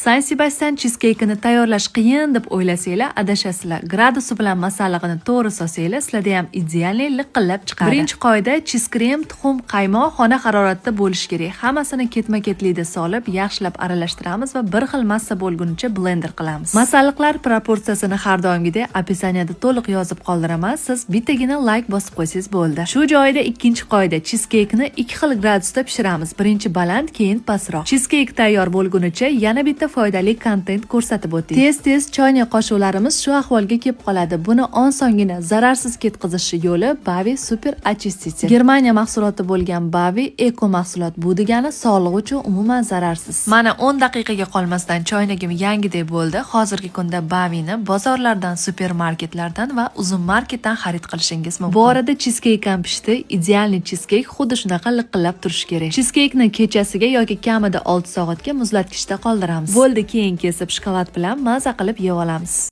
San Sebastian chizkeykini tayyorlash qiyin deb o'ylasanglar, adashasizlar. Gradusi bilan masallig'ini to'g'ri solsanglar, sizlarda ham идеальный liqillab chiqadi. Birinchi qoida: cheese krem, tuxum, qaymoq xona haroratida bo'lishi kerak. Hammasini ketma-ketlikda solib, yaxshilab aralashtiramiz va bir xil massa bo'lgunicha blender qilamiz. Masalliqlar proporsiyasini har doimgidek описание da to'liq yozib qoldiraman. Siz bittagina layk bosib qo'ysangiz bo'ldi. Shu joyda ikkinchi qoida: chizkeykni ikki xil gradusda pishiramiz. Birinchi baland, keyin pastroq. Chizkeyk tayyor bo'lgunicha yana bitta foydali kontent ko'rsatib o'ting. Tez-tez choynak qoshiqlarimiz shu ahvolga kelib qoladi. Buni osongina zararsiz ketkazish yo'li Bavi Super Очиститель. Germaniya mahsuloti bo'lgan Bavi eko mahsulot. Bu degani sog'liq uchun umuman zararsiz. Mana 10 daqiqaga qolmasdan choynagim yangidek bo'ldi. Hozirgi kunda Bavini bozorlardan, supermarketlardan va Uzum marketdan xarid qilishingiz mumkin. Bu orada chizkeyk ham pishdi. Идеальный chizkeyk xuddi shunaqa liqillab turishi kerak. Chizkeykni kechasiga yoki kamida 6 soatga muzlatgichda qoldiramiz. Bo'ldi, keyin kesib, shokolad bilan maza qilib yeb olamiz.